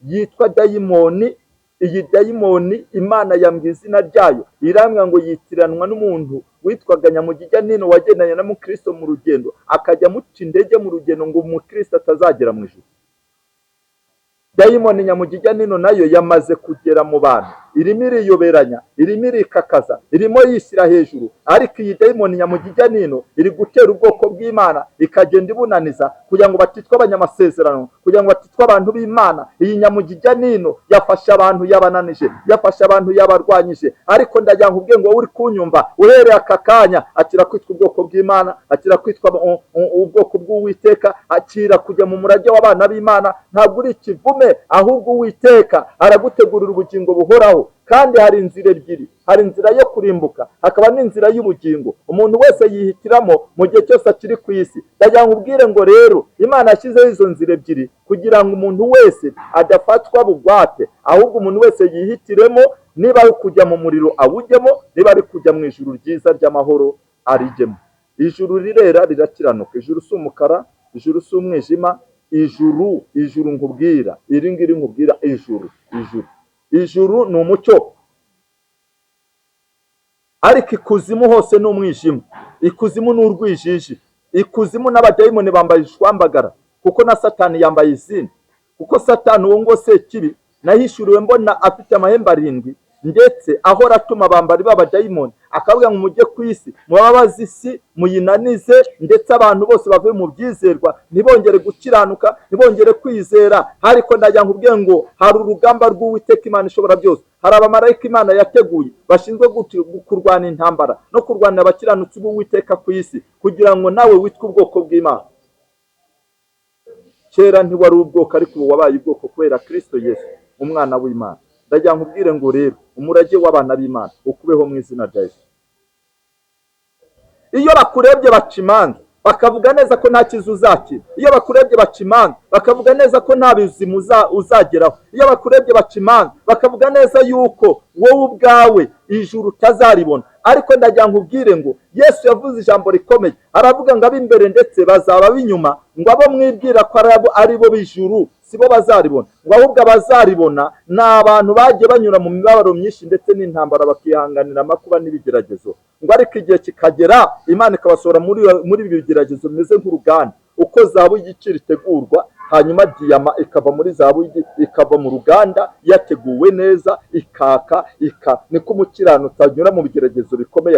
yitwa dayimoni. Iyi dayimoni Imana yambwiye izina ryayo, irambwira ngo yitiranwa n'umuntu witwaga Nyamugijya Nino wagendanye na mukristo mu rugendo, akajya amuca indege mu rugendo ngo umukristo atazagera mu ijuru. Dayimoni Nyamugijya Nino nayo yamaze kugera mu bantu, irimo iriyoberanya, irimo irikakaza, irimo yishyira hejuru. Ariko iyi dayimoni Nyamugijya Nino iri gutera ubwoko bw'Imana, ikagenda ibunaniza kugira ngo batitwa abanyamasezerano, kugira ngo batitwa abantu b'Imana. Iyi Nyamugijya Nino yafashe abantu yabananije, yafashe abantu yabarwanyije. Ariko ndagira ngo ubwe ngo uri kunyumva uhereye aka kanya, akira kwitwa ubwoko bw'Imana, akira kwitwa ubwoko bw'Uwiteka, akira kujya mu murage w'abana b'Imana. Ntabwo uri ikivume, ahubwo Uwiteka aragutegurira ubugingo buhoraho. Kandi hari inzira ebyiri, hari inzira yo kurimbuka, hakaba n'inzira y'ubugingo. Umuntu wese yihitiramo mu gihe cyose akiri ku isi. Ndagira ngo ubwire ngo rero Imana yashyizeho izo nzira ebyiri kugira ngo umuntu wese adafatwa bugwate, ahubwo umuntu wese yihitiremo, niba ari kujya mu muriro awujyemo, niba ari kujya mu ijuru ryiza ry'amahoro arijyemo. Ijuru rirera rirakiranuka, ijuru si umukara, ijuru si umwijima, ijuru, ijuru nkubwira, iri ngiri nkubwira, ijuru, ijuru, ijuru ni umucyo. Ariko ikuzimu hose ni umwijima, ikuzimu ni urwijiji, ikuzimu n'abadayimoni bambaye ishwambagara, kuko na Satani yambaye izindi. Kuko Satani uwo ngo Sekibi nahishuriwe mbona afite amahembe arindwi, ndetse ahora atuma abambari b'abadayimoni, akavuga ngo mujye ku isi mubabaze isi muyinanize, ndetse abantu bose bave mu byizerwa, ntibongere gukiranuka, ntibongere kwizera. Ariko ndagira ngo ubwe ngo hari urugamba rw'Uwiteka Imana ishobora byose, hari abamarayika Imana yateguye bashinzwe kurwana intambara no kurwanira abakiranutsi b'Uwiteka ku isi, kugira ngo nawe witwe ubwoko bw'Imana. Kera ntiwari ubwoko, ariko ubu wabaye ubwoko kubera Kristo Yesu umwana w'Imana. Ndagira ngo ubwire ngo rero umurage w'abana b'Imana ukubeho mu izina rya Yesu. Iyo bakurebye baca imanza bakavuga neza ko nta cyiza uzakira. Iyo bakurebye baca imanza bakavuga neza ko nta bizima uzageraho. Iyo bakurebye baca imanza bakavuga neza yuko wowe ubwawe ijuru utazaribona. Ariko ndagira ngo ubwire ngo Yesu yavuze ijambo rikomeye, aravuga ngo ab'imbere ndetse bazaba ab'inyuma, ngo abo mwibwira ko ari bo b'ijuru sibo bazaribona, ngo ahubwo abazaribona ni abantu bagiye banyura mu mibabaro myinshi ndetse n'intambara, bakihanganira amakuba n'ibigeragezo, ngo ariko igihe kikagera Imana ikabasohora muri ibi bigeragezo bimeze nk'uruganda, uko zahabu y'igiciro itegurwa, hanyuma diyama ikava muri zahabu ikava mu ruganda yateguwe neza, ikaka niko umukiranutsi anyura mu bigeragezo bikomeye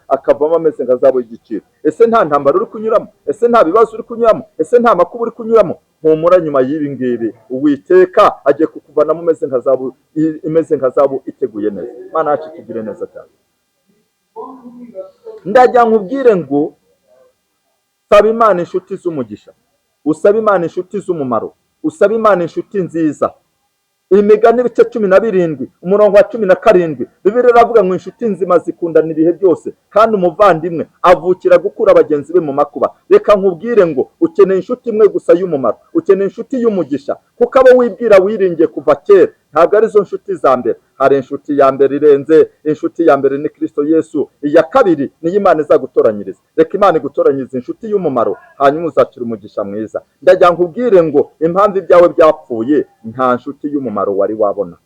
akavamo ameze nka zahabu y'igiciro. Ese nta ntambara uri kunyuramo? Ese nta bibazo uri kunyuramo? Ese nta makuba uri kunyuramo? Humura, nyuma y'ibi ngibi Uwiteka agiye kukuvanamo umeze nka zahabu, imeze nka zahabu iteguye neza. Imana yacu itugire neza cyane. Ndagira nkubwire ngo saba Imana inshuti z'umugisha, usaba Imana inshuti z'umumaro, usaba Imana inshuti nziza. Imigani ibice 17 umurongo wa 17, Bibiliya iravuga ngo inshuti nzima zikundana ibihe byose, kandi umuvandimwe avukira gukura bagenzi be mu makuba. Reka nkubwire ngo ukeneye inshuti imwe gusa y'umumaro, ukeneye inshuti y'umugisha, kuko abo wibwira wiringiye kuva kera ntabwo arizo nshuti za mbere. Hari inshuti ya mbere irenze, inshuti ya mbere ni Kristo Yesu, iya kabiri niyo Imana izagutoranyiriza. Reka Imana igutoranyirize inshuti y'umumaro, hanyuma uzakira umugisha mwiza. Ndagira nkubwire ngo impamvu ibyawe byapfuye, nta nshuti y'umumaro wari wabona.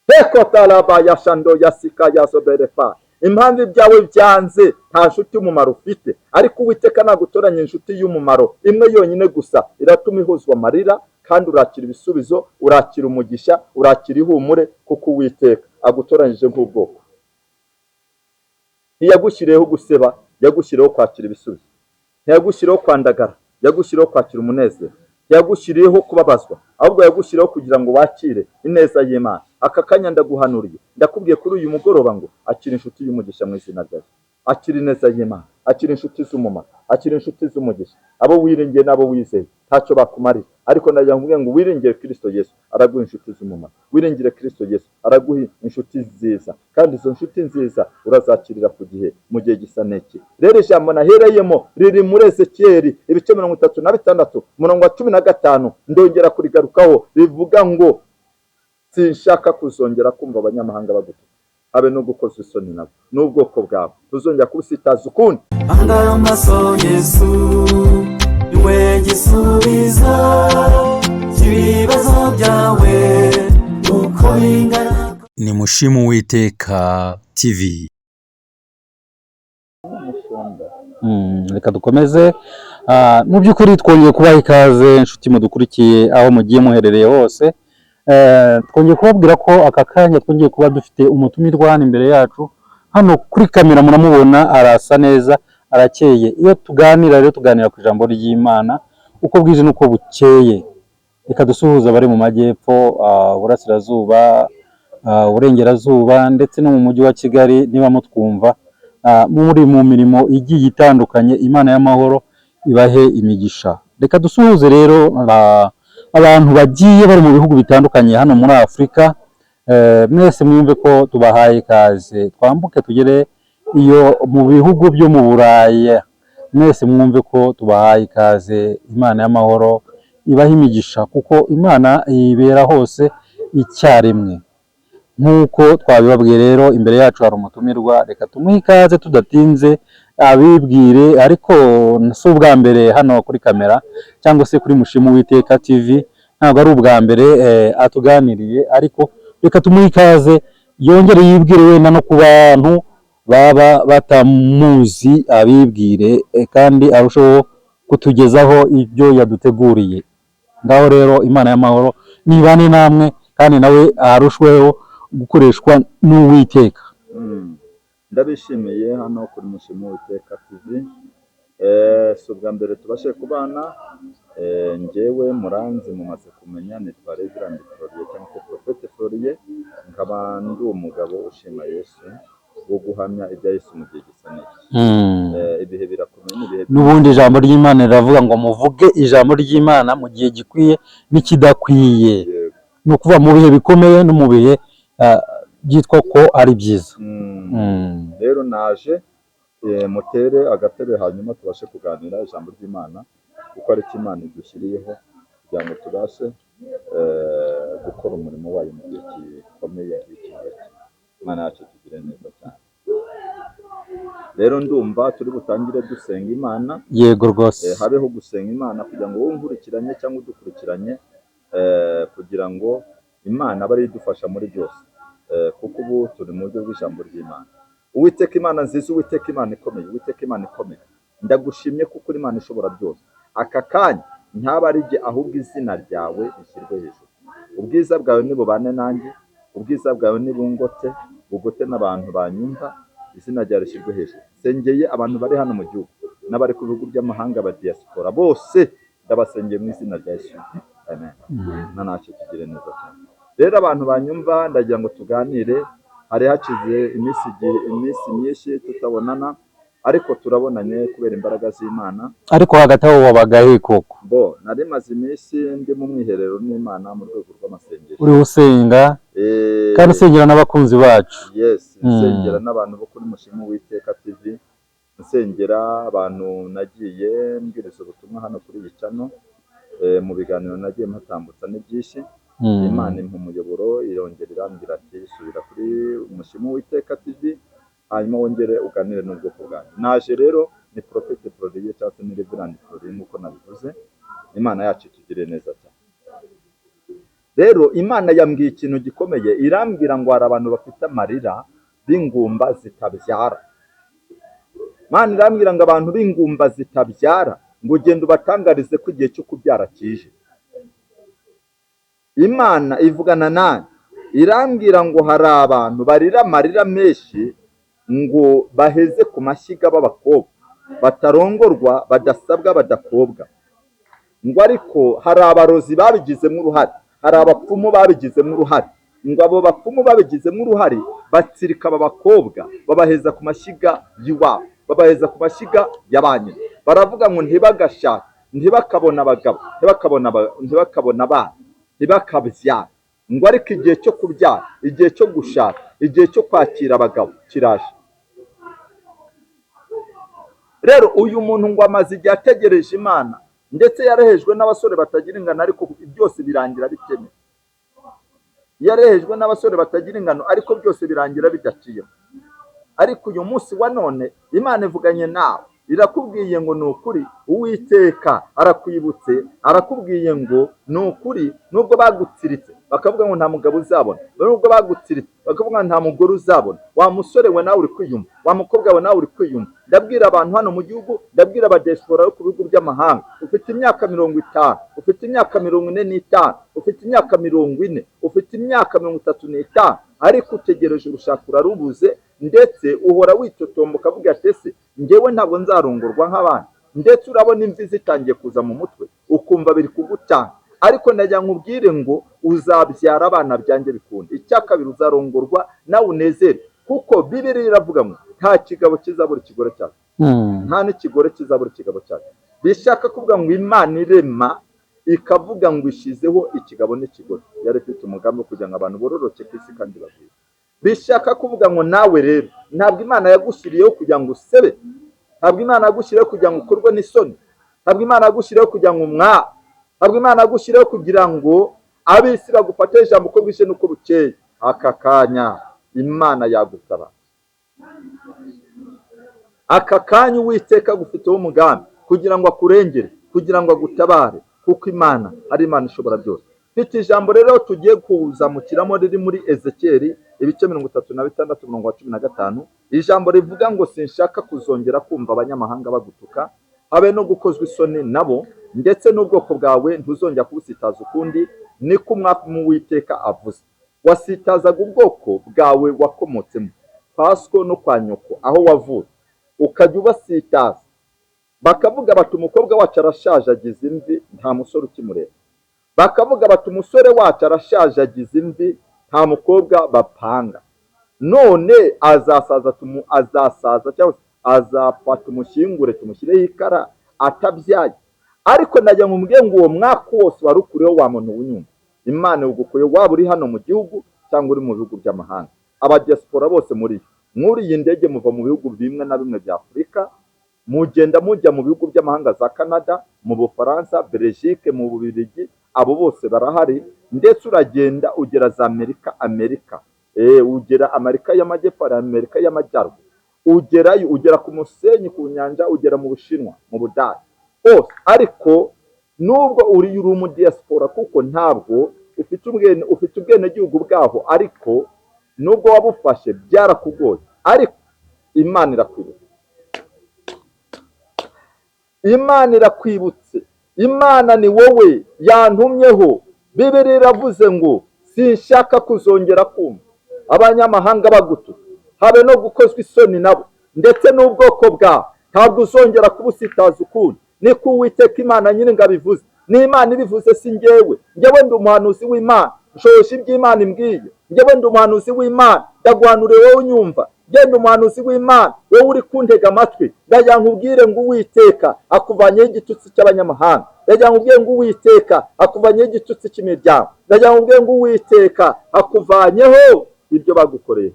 Heko taraba ya shando ya sika ya zoberefa. Impamvu ibyawe byanze, nta nshuti y'umumaro ufite. Ariko Uwiteka nagutoranya inshuti y'umumaro imwe yonyine gusa, iratuma ihuzwa amarira, kandi urakira ibisubizo, urakira umugisha, urakira ihumure, kuko Uwiteka agutoranyije nk'ubwoko. Ntiyagushyiriyeho guseba, yagushyiriyeho kwakira ibisubizo. Ntiyagushyiriyeho kwandagara, yagushyiriyeho kwakira umunezero. Ntiyagushyiriyeho kubabazwa, ahubwo yagushyiriyeho kugira ngo wakire ineza y'Imana. Aka kanya ndaguhanuriye, ndakubwiye kuri uyu mugoroba ngo akira inshuti y'umugisha mu izina rya Yesu. Akira ineza y'Imana, akira inshuti z'umumaro, akira inshuti z'umugisha. Abo wiringiye n'abo wizeye ntacyo bakumarira, ariko ndagira ngo ngo wiringire Kristo Yesu araguha inshuti z'umumaro. Wiringire Kristo Yesu araguha inshuti nziza, kandi izo nshuti nziza urazakirira ku gihe, mu gihe gisa n'iki. Rero ijambo nahereyemo riri muri Ezekiyeli ibice 36 umurongo wa 15, ndongera kurigarukaho, rivuga ngo sinshaka kuzongera kumva abanyamahanga bagutuka, habe no gukoza isoni nabo n'ubwoko bwawe, tuzongera kubusitaza ukundi. Hanga amaso Yesu, niwe gisubizo. Ibibazo byawe uko bingana. Ni Mushimu Uwiteka TV. Umushumba. Reka dukomeze. Mu by'ukuri twongeye kubaha ikaze, inshuti mudukurikiye aho mugiye muherereye hose. Twongeye kubabwira ko aka kanya twongeye kuba dufite umutumirwa hano imbere yacu, hano kuri kamera muramubona, arasa neza, arakeye. Iyo tuganira rero, tuganira ku ijambo ry'Imana uko bwije n'uko bukeye. Reka dusuhuze abari mu majyepfo, uburasirazuba, uburengerazuba, ndetse no mu mujyi wa Kigali. Niba mutwumva muri mu mirimo igiye itandukanye, Imana y'amahoro ibahe imigisha. Reka dusuhuze rero abantu bagiye bari mu bihugu bitandukanye hano muri Afurika. Mwese mwumve ko tubahaye ikaze. Twambuke tugere iyo mu bihugu byo mu Buraya, mwese mwumve ko tubahaye ikaze. Imana y'amahoro ibahe imigisha, kuko Imana ibera hose icyarimwe. Nk'uko twabibabwiye rero, imbere yacu hari umutumirwa. Reka tumuhe ikaze tudatinze, abibwire. Ariko si ubwa mbere hano kuri kamera cyangwa se kuri Mushimu Uwiteka TV, ntabwo ari ubwa mbere atuganiriye, ariko reka tumuhe ikaze yongere yibwire, wenda no ku bantu baba batamuzi abibwire, kandi arusheho kutugezaho ibyo yaduteguriye. Ngaho rero, Imana y'amahoro nibane namwe, kandi nawe arushweho gukoreshwa n'Uwiteka. Ndabishimiye hano kuri Mushimu Uwiteka TV. Si ubwa mbere tubashe kubana. Njyewe muranzi, mumaze kumenya, nitwa Reverend Florier cyangwa se Prophète Florier, nkaba ndi umugabo ushima Yesu wo guhamya ibya Yesu mu gihe gisa n'iki. Ibihe birakomeye, ni ibihe N'ubundi ijambo ry'Imana riravuga ngo muvuge ijambo ry'Imana mu gihe gikwiye n'ikidakwiye. Yego. Ni ukuvuga mu bihe bikomeye no mu bihe byitwa ko ari byiza. Rero naje, mutere agatebe, hanyuma tubashe kuganira ijambo ry'Imana, kuko ari cyo Imana idushyiriyeho kugira ngo tubashe gukora umurimo wayo mu gihe gikomeye iki ngiki. Imana yacu tugire neza cyane. Rero ndumva turi butangire dusenga Imana. Yego rwose. Habeho gusenga Imana kugira ngo wowe unkurikiranye cyangwa udukurikiranye, kugira ngo Imana abe ariyo idufasha muri byose, kuko ubu turi mu buryo bw'ijambo ry'Imana. Uwiteka Imana nziza, Uwiteka Imana ikomeye, Uwiteka Imana ikomeye, ndagushimye kuko uri Imana ishobora byose. Aka kanya ntaba ari jye, ahubwo izina ryawe rishyirwe hejuru. Ubwiza bwawe nibubane nanjye, ubwiza bwawe nibungote, bugote n'abantu banyumva, izina ryawe rishyirwe hejuru. Nsengeye abantu bari hano mu gihugu n'abari ku bihugu by'amahanga ba diaspora bose, ndabasengeye mu izina rya Yesu, amen. Na ntacyo, tugire neza cyane. Rero abantu banyumva, ndagira ngo tuganire. Hari hashize iminsi, igihe, iminsi myinshi tutabonana, ariko turabonanye kubera imbaraga z'Imana. Ariko hagati aho wabaga he koko? Bo nari maze iminsi ndi mu mwiherero n'Imana mu rwego rw'amasengesho. Uriho usenga kandi usengera n'abakunzi bacu. Yes, nsengera n'abantu bo kuri Mushimu Uwiteka TV, nsengera abantu nagiye mbwiriza ubutumwa hano kuri iyi channel, mu biganiro nagiye mpatambutsa ni byinshi. Imana impa umuyoboro, irongera irambwira ati: "Subira kuri Mushimu Uwiteka TV, hanyuma wongere uganire n'ubwoko bwanjye." Naje rero, ni Prophète Florier cyangwa se ni Reverend Florier nk'uko nabivuze. Imana yacu itugirire neza cyane. Rero Imana yambwiye ikintu gikomeye, irambwira ngo hari abantu bafite amarira b'ingumba zitabyara. Imana irambwira ngo abantu b'ingumba zitabyara, ngo ugende ubatangarize ko igihe cyo kubyara kije. Imana ivugana nanjye, irambwira ngo hari abantu barira amarira menshi, ngo baheze ku mashyiga b'abakobwa batarongorwa, badasabwa, badakobwa, ngo ariko hari abarozi babigizemo uruhare, hari abapfumu babigizemo uruhare, ngo abo bapfumu babigizemo uruhare batsirika aba bakobwa, babaheza ku mashyiga y'iwabo, babaheza ku mashyiga ya ba nyina. Baravuga ngo ntibagashake, ntibakabone abagabo, ntibakabone abana, ntibakabyara, ngo ariko igihe cyo kubyara, igihe cyo gushaka, igihe cyo kwakira abagabo kiraje. Rero uyu muntu ngo amaze igihe ategereje Imana, ndetse yarehejwe n'abasore batagira ingano, ariko byose birangira bitemewe. Yarehejwe n'abasore batagira ingano, ariko byose birangira bidaciyeho. Ariko uyu munsi wa none Imana ivuganye nawe, Irakubwiye ngo ni ukuri, Uwiteka arakwibutse, arakubwiye ngo ni ukuri, nubwo bagutsiritse bakavuga ngo nta mugabo uzabona, nubwo bagutsiritse bakavuga ngo nta mugore uzabona, wa musore we nawe uri kwiyumva, wa mukobwa we nawe uri kwiyumva. Ndabwira abantu hano mu gihugu, ndabwira abadiaspora bo ku bihugu by'amahanga, ufite imyaka 50, ufite imyaka 45, ufite imyaka 40, ufite imyaka 35, ariko utegereje urushako urarubuze, ndetse uhora witotomba ukavuga ati ese njyewe ntabwo nzarongorwa nk'abandi, ndetse urabona imvi zitangiye kuza mu mutwe, ukumva biri kugutanga. Ariko ndagira nkubwire ngo uzabyara abana byanjye bikunda. Icya kabiri, uzarongorwa nawe unezere, kuko Bibiliya iravuga ngo nta kigabo kizabura ikigore cyacu, nta n'ikigore kizabura ikigabo cyacu. Bishaka kuvuga ngo Imana irema ikavuga ngo ishyizeho ikigabo n'ikigore, yari ifite umugambi wo kugira ngo abantu bororoke ku isi kandi bagwire. Bishaka kuvuga ngo nawe rero ntabwo Imana yagushyiriyeho kugira ngo usebe, ntabwo Imana yagushyiriyeho kugira ngo ukorwe n'isoni, ntabwo Imana yagushyiriyeho kugira ngo ntabwo Imana yagushyiriyeho kugira ngo ab'isi bagufate ijambo uko bwije n'uko bukeye. Aka kanya Imana yagusaba, aka kanya Uwiteka agufiteho umugambi kugira ngo akurengere, kugira ngo agutabare, kuko Imana ari Imana ishobora byose. Mfite ijambo rero tugiye kuzamukiramo riri muri Ezekiyeli ibice 36 umurongo wa 15, ijambo rivuga ngo sinshaka kuzongera kumva abanyamahanga bagutuka, habe no gukozwa isoni nabo, ndetse n'ubwoko bwawe ntuzongera kubusitaza ukundi, niko Umwami Uwiteka avuze. Wasitazaga ubwoko bwawe wakomotsemo, Pasco no kwa nyoko aho wavutse, ukajya ubasitaza, bakavuga bati umukobwa wacu arashaje agize imvi, nta musore ukimureba. Bakavuga bati umusore wacu arashaje agize imvi, nta mukobwa bapanga, none azasaza azasaza cyangwa se azapfa tumushyingure tumushyireho ikara atabyaye. Ariko najya nkubwiye ngo uwo mwaka wose wari ukuriho wa muntu w'inyuma, Imana iwugukuye, waba uri hano mu gihugu cyangwa uri mu bihugu by'amahanga. Abadiaspora bose muri yo, mwuriye indege muva mu bihugu bimwe na bimwe bya Afurika, mugenda mujya mu bihugu by'amahanga, za Canada, mu Bufaransa, Belgique, mu Bubiligi, abo bose barahari, ndetse uragenda ugera za Amerika, ugera Amerika y'Amajyepfo, Amerika y'Amajyaruguru, ugerayo, ugera ku musenyi ku nyanja, ugera mu Bushinwa, mu Budage hose. Ariko nubwo uri umudiaspora, kuko ntabwo ufite ubwene, ufite ubwenegihugu bwaho, ariko nubwo wabufashe byarakugoye, ariko Imana irakwibutsa, Imana irakwibutse, Imana ni wowe yantumyeho. Bibiliya iravuze ngo sinshaka kuzongera kumva abanyamahanga bagutuka, habe no gukozwa isoni nabo, ndetse n'ubwoko bwawe ntabwo uzongera kubusitaza ukundi, niko Uwiteka Imana Nyiringabo ivuze. Ni Imana ibivuze, si njyewe. Njyewe ndi umuhanuzi w'Imana, nshoje iby'Imana imbwiye. Njyewe ndi umuhanuzi w'Imana, ndaguhanuriye wowe unyumva. Genda umuhanuzi w'Imana, wowe uri kuntega amatwi, ndagira nkubwire ngo Uwiteka akuvanyeho igitutsi cy'abanyamahanga, ndagira nkubwire ngo Uwiteka akuvanyeho igitutsi cy'imiryango, ndagira nkubwire ngo Uwiteka akuvanyeho ibyo bagukoreye.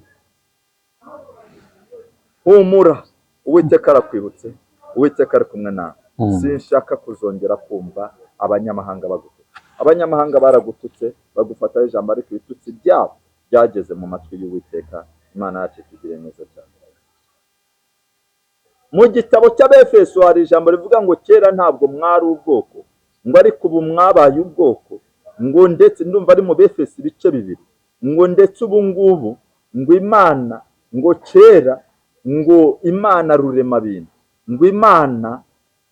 Humura, Uwiteka arakwibutse, Uwiteka ari kumwe nawe. Sinshaka kuzongera kumva abanyamahanga bagututse. Abanyamahanga baragututse, bagufataho ijambo, ariko ibitutsi byabo byageze mu matwi y'Uwiteka. Imana yacu itugire neza cyane. Mu gitabo cy'Abefeso hari ijambo rivuga ngo kera ntabwo mwari ubwoko, ngo ariko ubu mwabaye ubwoko, ngo ndetse ndumva ari mu Befeso ibice 2, ngo ndetse ubu ngubu ngo Imana, ngo kera ngo Imana rurema bintu, ngo Imana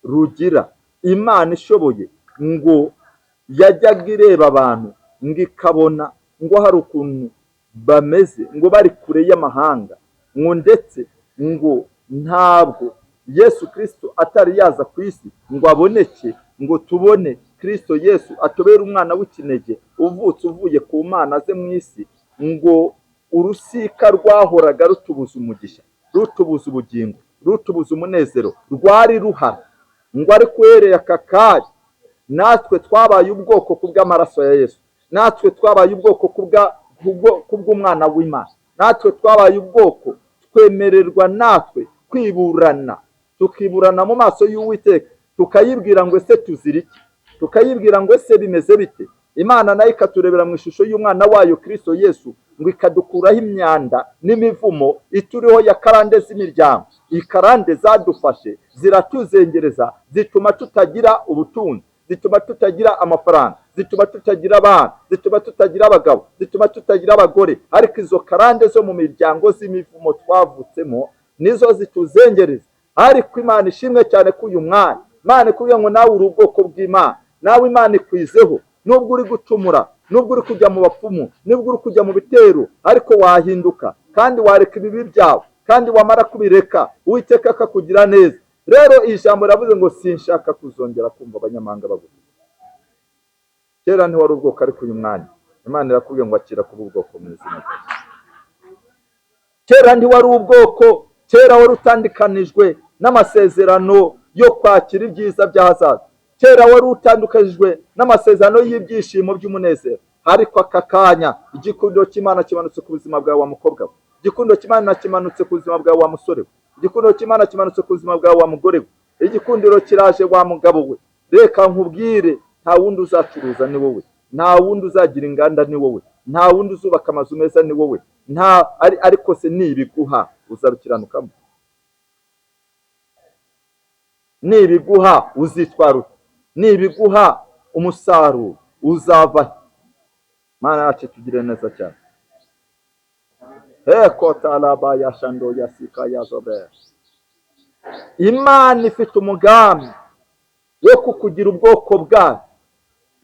rugira, Imana ishoboye, ngo yajyaga ireba abantu ngo ikabona ngo hari ukuntu bameze, ngo bari kure y'amahanga, ngo ndetse ngo ntabwo Yesu Kristo atari yaza ku isi ngo aboneke, ngo tubone Kristo Yesu atubere umwana w'ikinege uvutse uvuye ku Mana aze mu isi, ngo urusika rwahoraga rutubuza umugisha, rutubuza ubugingo, rutubuza umunezero, rwari ruhari, ngo ariko uhereye aka kanya natwe twabaye ubwoko kubw'amaraso ya Yesu, natwe twabaye ubwoko kubw'umwana w'Imana, natwe twabaye ubwoko, twemererwa natwe kwiburana, tukiburana mu maso y'Uwiteka, tukayibwira ngo ese tuzira iki, tukayibwira ngo ese bimeze bite. Imana nayo ikaturebera mu ishusho y'umwana wayo Kristo Yesu, ngo ikadukuraho imyanda n'imivumo ituriho ya karande z'imiryango. Ikarande zadufashe ziratuzengereza, zituma tutagira ubutunzi, zituma tutagira amafaranga, zituma tutagira abana, zituma tutagira abagabo, zituma tutagira abagore. Ariko izo karande zo mu miryango z'imivumo twavutsemo nizo zituzengereza. Ariko Imana ishimwe cyane ko uyu mwanya Imana ikubwiye ngo nawe uri ubwoko bw'Imana, nawe Imana ikwizeho. Nubwo uri gucumura, nubwo uri kujya mu bapfumu, nubwo uri kujya mu bitero, ariko wahinduka kandi wareka ibibi byawe, kandi wamara kubireka Uwiteka akakugira neza. Rero ijambo riravuze ngo sinshaka kuzongera kumva abanyamahanga bagutuka. Kera ntiwari ubwoko, ariko uyu mwanya Imana irakubwiye ngo akira kuba ubwoko mu izina rya Yesu. Kera ntiwari ubwoko, kera wari utandukanijwe n'amasezerano yo kwakira ibyiza by'ahazaza. Kera wari utandukanijwe n'amasezerano y'ibyishimo by'umunezero. Ariko aka kanya igikundiro cy'Imana kimanutse ku buzima bwawe wa mukobwa we, igikundiro cy'Imana kimanutse ku buzima bwawe wa musore we, igikundiro cy'Imana kimanutse ku buzima bwawe wa mugore we, igikundiro kiraje wa mugabo we. Reka nkubwire, nta wundi uzacuruza ni wowe, nta wundi uzagira inganda ni wowe, nta wundi uzubaka amazu meza ni wowe, nta ariko se nibiguha uzabikiranukamo? Nibiguha uzitwara ute? Nibiguha umusaruro uzava he? Mana yacu tugire neza cyane. Imana ifite umugambi wo kukugira ubwoko bwayo.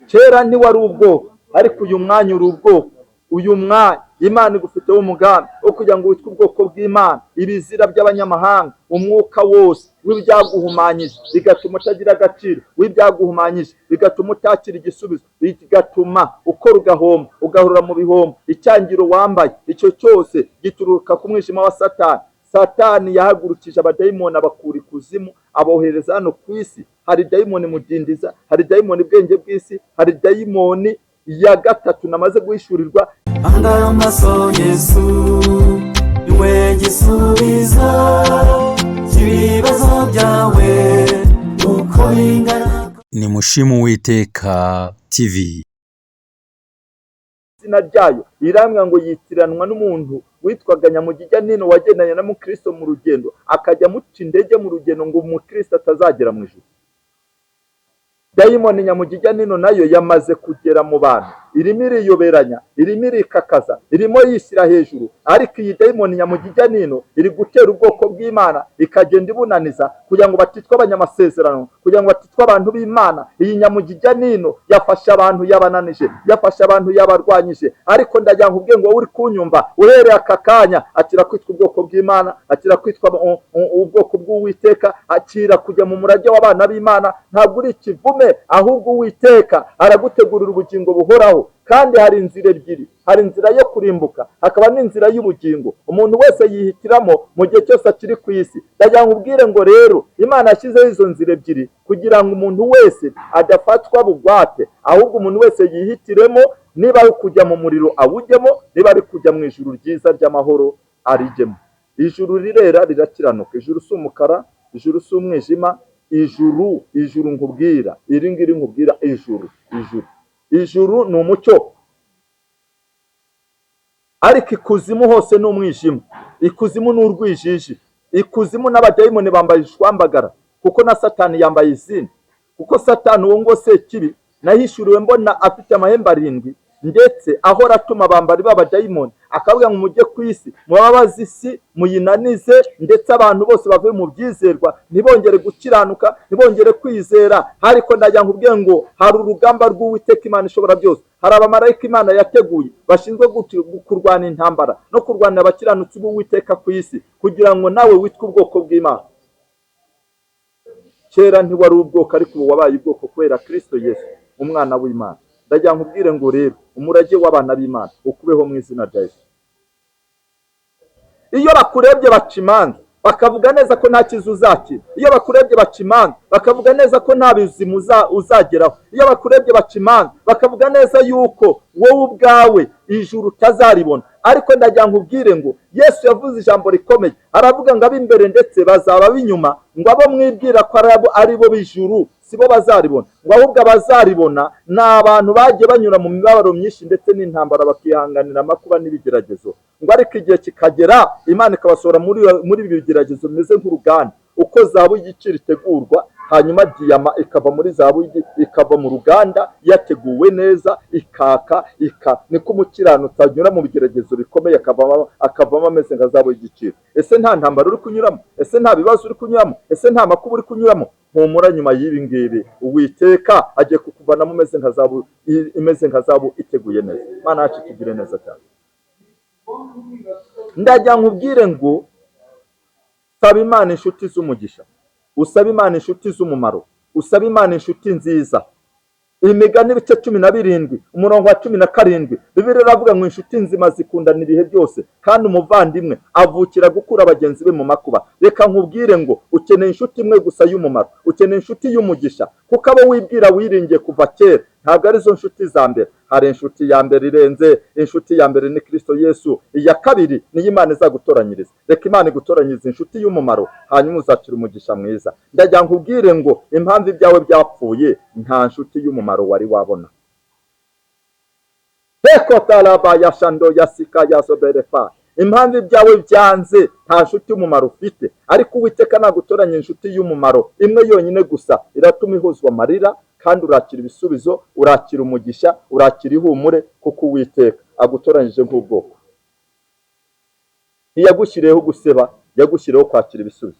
Kera ntiwari ubwoko, ariko uyu mwanya uri ubwoko. Uyu mwanya Imana igufiteho umugambi wo kugira ngo witwe ubwoko bw'Imana, ibizira by'abanyamahanga, umwuka wose w'ibyaguhumanyije bigatuma utagira agaciro, w'ibyaguhumanyije bigatuma utakira igisubizo, bigatuma ukora ugahomba, ugahurira mu bihombo. Icyangiro wambaye icyo cyose gituruka ku mwijima wa Satani. Satani yahagurukije abadayimoni abakura ikuzimu, abohereza hano ku isi. Hari dayimoni mudindiza, hari dayimoni bwenge bw'isi, hari dayimoni ya gatatu namaze guhishurirwa. Anga amaso Yesu niwe gisubizo cy'ibibazo byawe uko bingana. Ni Mushimu Uwiteka TV. Izina ryayo irambwa ngo yitiranwa n'umuntu witwaga Nyamugijya Nino, wagendanye na Mukristo mu rugendo, akajya amuca indege mu rugendo ngo Umukristo atazagera mu ijuru. Dayimoni Nyamugijya Nino nayo yamaze kugera mu bantu, irimo iriyoberanya, irimo irikakaza, irimo yishyira hejuru. Ariko iyi dayimoni Nyamugijya Nino iri gutera ubwoko bw'Imana, ikagenda ibunaniza kugira ngo batitwa abanyamasezerano, kugira ngo batitwa abantu b'Imana. Iyi Nyamugijya Nino yafashe abantu yabananije, yafashe abantu yabarwanyije. Ariko ndagira ngo ubwe ngo uri kunyumva uhereye aka kanya, akira kwitwa ubwoko bw'Imana, akira kwitwa ubwoko bw'Uwiteka, akira kujya mu murage w'abana b'Imana. Ntabwo uri ikivume, ahubwo Uwiteka aragutegurira ubugingo buhoraho. Kandi hari inzira ebyiri, hari inzira yo kurimbuka, hakaba n'inzira y'ubugingo. Umuntu wese yihitiramo mu gihe cyose akiri ku isi. Ndagira ngo ubwire ngo rero Imana yashyizeho izo nzira ebyiri kugira ngo umuntu wese adafatwa bugwate, ahubwo umuntu wese yihitiremo, niba ari kujya mu muriro awujyemo, niba ari kujya mu ijuru ryiza ry'amahoro arijyemo. Ijuru rirera rirakiranuka. Ijuru si umukara, ijuru si umwijima, ijuru, ijuru nkubwira, iri ngiri nkubwira, ijuru, ijuru, ijuru ni umucyo. Ariko ikuzimu hose ni umwijima, ikuzimu ni urwijiji, ikuzimu n'abadayimoni bambaye ishwambagara, kuko na Satani yambaye izindi. Kuko Satani uwo ngo Sekibi nahishuriwe mbona afite amahembe arindwi, ndetse ahora atuma abambari b'abadayimoni, akavuga ngo mujye ku isi mubabaze isi muyinanize, ndetse abantu bose bave mu byizerwa, ntibongere gukiranuka, ntibongere kwizera. Ariko ndagira ngo ubwe ngo hari urugamba rw'Uwiteka Imana ishobora byose. Hari abamarayika Imana yateguye bashinzwe kurwana intambara no kurwanira abakiranutsi b'Uwiteka ku isi, kugira ngo nawe witwe ubwoko bw'Imana. Kera ntiwari ubwoko, ariko ubu wabaye ubwoko kubera Kristo Yesu umwana w'Imana. Ndagira ngo ubwire ngo rero umurage w'abana b'Imana ukubeho mu izina rya Yesu. Iyo bakurebye baca imanza bakavuga neza ko nta cyiza uzakira. Iyo bakurebye baca imanza bakavuga neza ko nta bizima uzageraho. Iyo bakurebye baca imanza bakavuga neza yuko wowe ubwawe ijuru utazaribona. Ariko ndagira ngo ubwire ngo Yesu yavuze ijambo rikomeye, aravuga ngo ab'imbere ndetse bazaba ab'inyuma, ngo abo mwibwira ko ari bo b'ijuru Sibo bazaribona, ngo ahubwo abazaribona ni abantu bagiye banyura mu mibabaro myinshi ndetse n'intambara, bakihanganira amakuba n'ibigeragezo, ngo ariko igihe kikagera Imana ikabasohora muri ibi bigeragezo bimeze nk'uruganda, uko zahabu y'igiciro itegurwa, hanyuma diyama ikava muri zahabu, ikava mu ruganda yateguwe neza, ikaka niko umukiranutsi anyura mu bigeragezo bikomeye akavamo ameze nka zahabu y'igiciro. Ese nta ntambara uri kunyuramo? Ese nta bibazo uri kunyuramo? Ese nta makuba uri kunyuramo? Humura, nyuma y'ibi ngibi Uwiteka agiye kukuvanamo umeze nka zahabu, imeze nka zahabu iteguye neza. Imana yacu itugire neza cyane. Ndajya nkubwire ngo saba Imana inshuti z'umugisha, usaba Imana inshuti z'umumaro, usaba Imana inshuti nziza. Imigani ibice 17 umurongo wa 17, Bibiliya iravuga ngo inshuti nzima zikundana ibihe byose, kandi umuvandimwe avukira gukura bagenzi be mu makuba. Reka nkubwire ngo ukeneye inshuti imwe gusa y'umumaro, ukeneye inshuti y'umugisha, kuko abo wibwira wiringiye kuva kera ntabwo arizo nshuti za mbere. Hari inshuti ya mbere irenze, inshuti ya mbere ni Kristo Yesu, iya kabiri niyo Imana izagutoranyiriza. Reka Imana igutoranyirize inshuti y'umumaro, hanyuma uzakira umugisha mwiza. Ndagira nkubwire ngo impamvu ibyawe byapfuye, nta nshuti y'umumaro wari wabona. Hekotaraba ya shando ya sika ya zoberefa. Impamvu ibyawe byanze, nta nshuti y'umumaro ufite, ariko Uwiteka nagutoranya inshuti y'umumaro imwe yonyine gusa, iratuma ihozwa amarira, kandi urakira ibisubizo, urakira umugisha, urakira ihumure, kuko Uwiteka agutoranyije nk'ubwoko. Ntiyagushyiriyeho guseba, yagushyiriyeho kwakira ibisubizo.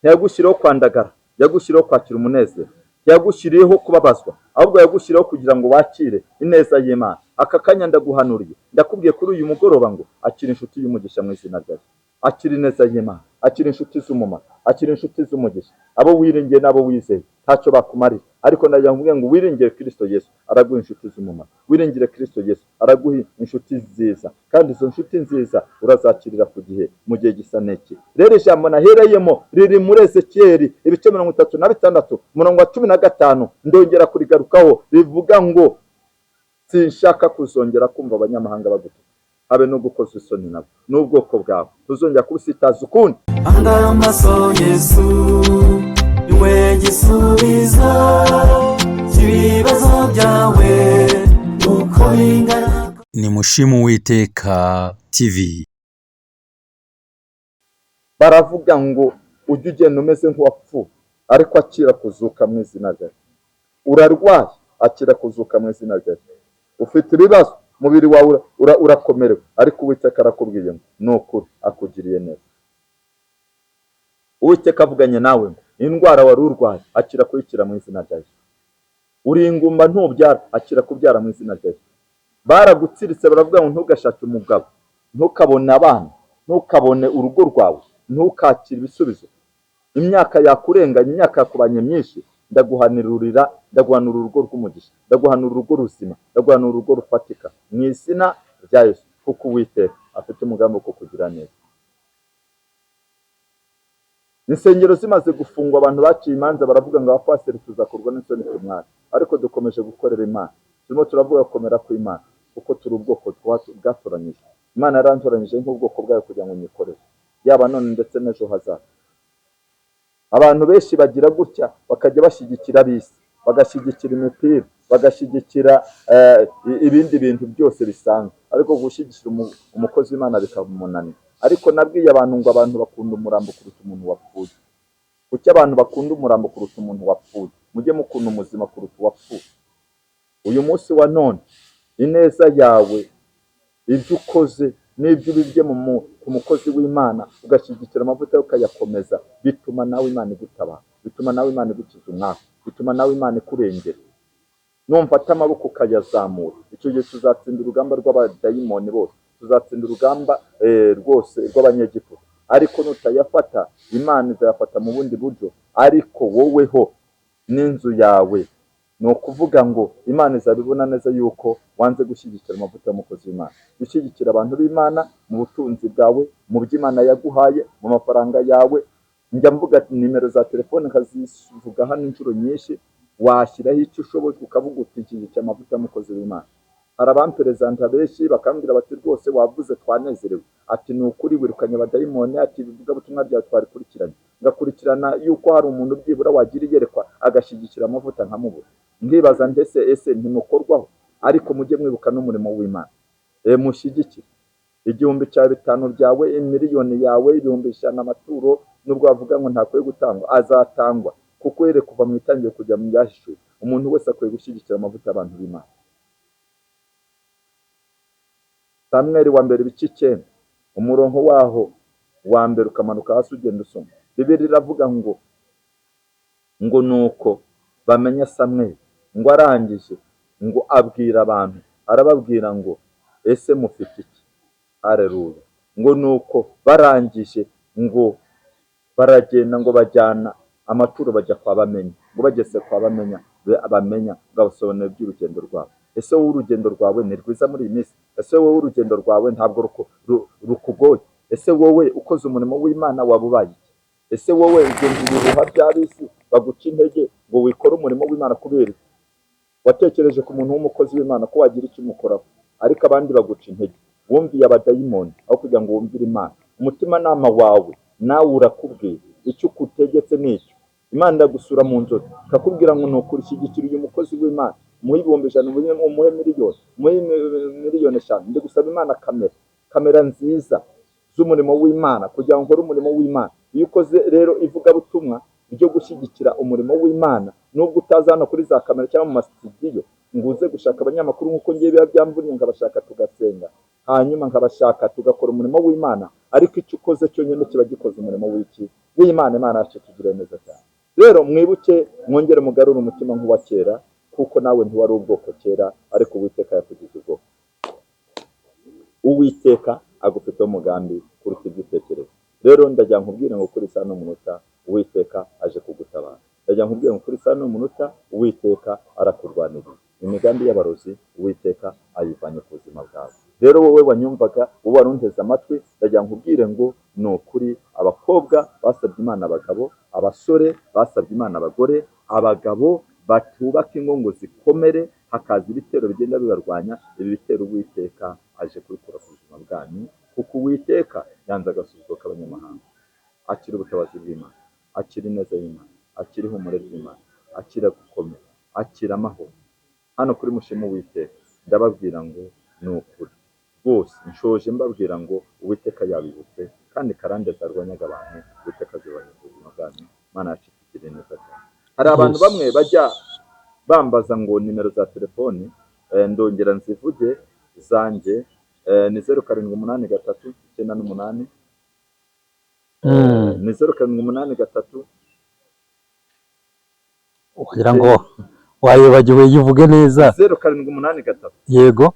Ntiyagushyiriyeho kwandagara, yagushyiriyeho kwakira umunezero. Ntiyagushyiriyeho kubabazwa, ahubwo yagushyiriyeho kugira ngo wakire ineza y'Imana. Aka kanya ndaguhanuriye, ndakubwiye kuri uyu mugoroba ngo akira inshuti y'umugisha mu izina rya Yesu. Akira ineza y'Imana, akira inshuti z'umumaro, akira inshuti z'umugisha. Abo wiringiye n'abo wizeye ntacyo bakumarira, ariko ndagira ngo ngo wiringire Kristo Yesu araguha inshuti z'umumaro, wiringire Kristo Yesu araguha inshuti nziza, kandi izo nshuti nziza urazakirira ku gihe, mu gihe gisa n'iki. Rero ijambo nahereyemo riri muri Ezekiyeli ibice 36 umurongo wa 15, ndongera kurigarukaho, rivuga ngo sinshaka kuzongera kumva abanyamahanga bagutuka, habe no gukozwa isoni nabo n'ubwoko bwawe, tuzongera kubusitaza ukundi. Hanga amaso Yesu, niwe gisubizo cy'ibibazo byawe uko bingana. Ni Mushimu Uwiteka TV. Baravuga ngo ujye ugenda umeze nk'uwapfuye, ariko akira kuzuka mu izina rya Yesu. Urarwaye, akira kuzuka mu izina rya Yesu. Ufite ibibazo, umubiri wawe urakomerewe, ariko Uwiteka arakubwiye ngo ni ukuri akugiriye neza. Uwiteka avuganye nawe ngo indwara wari urwaye akira kuyikira mu izina rya Yesu. Uri ingumba ntubyara, akira kubyara mu izina rya Yesu. Baragutsiritse baravuga ngo ntugashake umugabo, ntukabone abana, ntukabone urugo rwawe, ntukakire ibisubizo. Imyaka yakurenganye, imyaka yakubanye myinshi, ndaguhanurira, ndaguhanura urugo rw'umugisha, ndaguhanura urugo ruzima, ndaguhanura urugo rufatika mu izina rya Yesu, kuko Uwiteka afite umugambi wo kukugira neza. Insengero zimaze gufungwa, abantu baciye imanza baravuga ngo abapasiteri tuzakorwa n'isoni tumwara, ariko dukomeje gukorera Imana. Turimo turavuga gukomera kw'Imana, kuko turi ubwoko bwatoranyijwe. Imana yarantoranyije nk'ubwoko bwayo kugira ngo nyikorere, yaba none ndetse n'ejo hazaza. Abantu benshi bagira gutya bakajya bashyigikira ab'isi, bagashyigikira imipira, bagashyigikira ibindi bintu byose bisanzwe, ariko gushyigikira umukozi w'Imana bikamunanira. Ariko nabwiye abantu ngo abantu bakunda umurambo kuruta umuntu wapfuye. Kuki abantu bakunda umurambo kuruta umuntu wapfuye? Mujye mukunda umuzima kuruta uwapfuye. Uyu munsi wa none ineza yawe, ibyo ukoze n'ibyo ubibye ku mukozi w'Imana, ugashyigikira amavuta yo ukayakomeza, bituma nawe Imana igutabara, bituma nawe Imana igukiza umwaka, bituma nawe Imana ikurengera. Numfata amaboko ukayazamura, icyo gihe tuzatsinda urugamba rw'abadayimoni bose, tuzatsinda urugamba rwose rw'abanyegiputa. Ariko nutayafata, Imana izayafata mu bundi buryo, ariko woweho n'inzu yawe, ni ukuvuga ngo Imana izabibona neza yuko wanze gushyigikira amavuta y'umukozi w'Imana. Gushyigikira abantu b'Imana mu butunzi bwawe, mu byo Imana yaguhaye, mu mafaranga yawe. Njya mvuga nimero za telefone nkazivuga hano inshuro nyinshi, washyiraho icyo ushoboye ukavuga uti nshyigikiye amavuta y'umukozi w'Imana. Hari abamperezanta benshi bakambwira bati rwose wavuze twanezerewe, Ati ni ukuri wirukanye abadayimoni, ati ivugabutumwa ryawe twarikurikiranye. Ngakurikirana yuko hari umuntu byibura wagira iyerekwa agashyigikira amavuta nkamubura. Nkibaza ndetse ese ntimukorwaho? Ariko mujye mwibuka n'umurimo w'Imana. Mushyigikire igihumbi cya bitanu byawe, miliyoni yawe, 100,000 amaturo, nubwo bavuga ngo ntakwiye gutangwa, azatangwa kuko uhereye kuva mu itangiriro kujya mu byahishuwe, umuntu wese akwiye gushyigikira amavuta y'abantu b'Imana. Samweli wa mbere ibice 9, umurongo waho wa mbere ukamanuka hasi ugenda usoma. Bibiliya iravuga ngo nuko bamenya Samweli, ngo arangije ngo abwira abantu, arababwira ngo ese mufite iki? Haleluya. Ngo nuko barangije ngo baragenda ngo bajyana amaturo bajya kwa Bamenya, ngo bageze kwa Bamenya, Bamenya ngo abasobanurire iby'urugendo rwabo. Ese wowe urugendo rwawe ni rwiza muri iyi minsi? Ese wowe urugendo rwawe ntabwo rukugoye? Ese wowe ukoze umurimo w'Imana waba ubaye iki? Ese wowe ugenda ibihuha by'ab'isi baguca intege ngo wikore umurimo w'Imana kubera iki? Watekereje ku muntu w'umukozi w'Imana ko wagira icyo umukoraho, ariko abandi baguca intege. Wumviye abadayimoni aho kugira ngo wumvire Imana. Umutimanama wawe nawe urakubwira icyo ukutegetse ni icyo. Imana iragusura mu nzozi ikakubwira ngo ni ukuri shyigikira uyu mukozi w'Imana, umuhe 100,000, umuhe miliyoni, umuhe 5,000,000. Ndi gusaba Imana kamera nziza z'umurimo w'Imana kugira ngo nkore umurimo w'Imana. Iyo ukoze rero ivugabutumwa ryo gushyigikira umurimo w'Imana, nubwo utaza hano kuri za kamera cyangwa mu masitidiyo ngo uze gushaka abanyamakuru nk'uko ngiye biba byamvunye, nkabashaka tugasenga, hanyuma nkabashaka tugakora umurimo w'Imana, ariko icyo ukoze cyonyine kiba gikoze umurimo w'iki? W'Imana. Imana yacu itugirire neza cyane. Rero mwibuke, mwongere mugarure umutima nk'uwa kera, kuko nawe ntiwari ubwoko kera, ariko Uwiteka yakugize ubwoko. Uwiteka agufiteho umugambi kuruta ibyo utekereza. Rero ndagira nkubwire ngo kuri saa n'umunota Uwiteka aje kugutabara. Ndagira nkubwire ngo kuri saa n'umunota Uwiteka arakurwanirira. Imigambi y'abarozi Uwiteka ayivanye ku buzima bwawe. Rero wowe wanyumvaga, wowe warunteze amatwi, ndagira nkubwire ngo ni ukuri abakobwa basabye Imana abagabo, abasore basabye Imana abagore, abagabo batubaka ingo ngo zikomere, hakaza ibitero bigenda bibarwanya. Ibi bitero Uwiteka aje kubikura ku buzima bwanyu, kuko Uwiteka yanze agasuzuguro k'abanyamahanga. Akira ubutabazi bw'Imana, akira ineza y'Imana, akira ihumure ry'Imana, akira gukomera, akira amahoro. Hano kuri Mushima Uwiteka ndababwira ngo ni ukuri rwose, nshoje mbabwira ngo Uwiteka yabibutse, kandi karande zarwanyaga abantu Uwiteka azibanye ku buzima bwanyu. Imana yacu itugirire neza cyane. Hari abantu bamwe bajya bambaza ngo nimero za telefoni, ndongera nzivuge zanjye, ni 0 7 8 3 9 8, ni 0 7 8 3. Kugira ngo wayibagiwe yivuge neza. 0 7 8 3. Yego.